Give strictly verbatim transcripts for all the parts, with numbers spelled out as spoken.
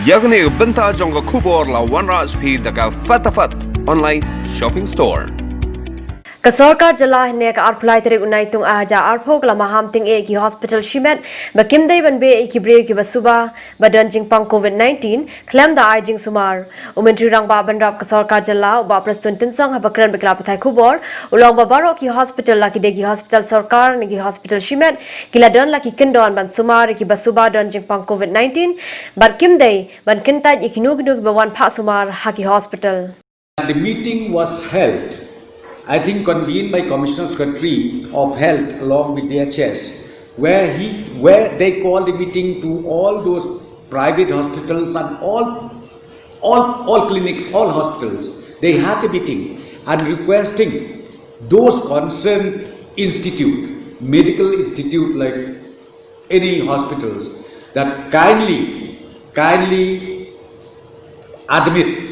Ïa kane ka bynta jong ka khubor la wanrah sha phi da ka Fatafat Online Shopping Store. Ka sorkar jylla hynne ka arphew lai tarik u Naitung arhajar arphew ka la maham tyngeh ïa ki hospital shimet ba kim dei ban beh ïa ki briew kiba suba ba don jingpang covid nineteen khlem da ai jingsumar. U Myntri Rangbah Bynrap ka sorkar jylla u Bah Prestone Tynsong haba kren bad ki lad pathai khubor u la ong ba baroh ki hospital, la ki dei ki hospital sorkar ne ki hospital shimet, ki la don la ki kyndon ban sumar ïa kiba suba don jingpang covid nineteen bad kim dei ban kyntait ïa kino kino kiba wan phah sumar ha ki hospital. The meeting was held, I think, convened by Commissioner Secretary of Health along with the H S, where he, where they called the meeting to all those private hospitals and all, all, all clinics, all hospitals. They had a meeting and requesting those concerned institute, medical institute like any hospitals, that kindly, kindly admit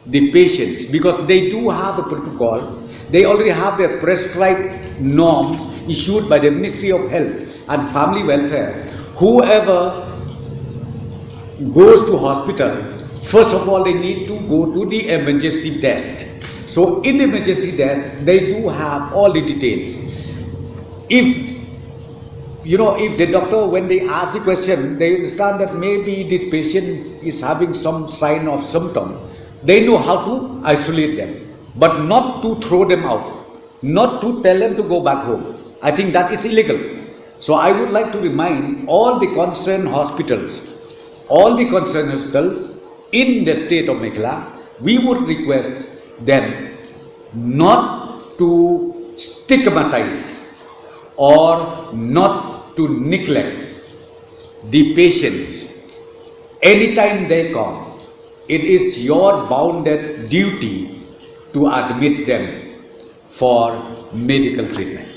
the patients, because they do have a protocol. They already have their prescribed norms issued by the Ministry of Health and Family Welfare. Whoever goes to hospital, first of all, they need to go to the emergency desk. So in the emergency desk, they do have all the details. If, you know, if the doctor, when they ask the question, they understand that maybe this patient is having some sign of symptom, they know how to isolate them, but not to throw them out, not to tell them to go back home. I think that is illegal. So I would like to remind all the concerned hospitals, all the concerned hospitals in the state of Meghalaya, we would request them not to stigmatize or not to neglect the patients. Anytime they come, it is your bounden duty to admit them for medical treatment.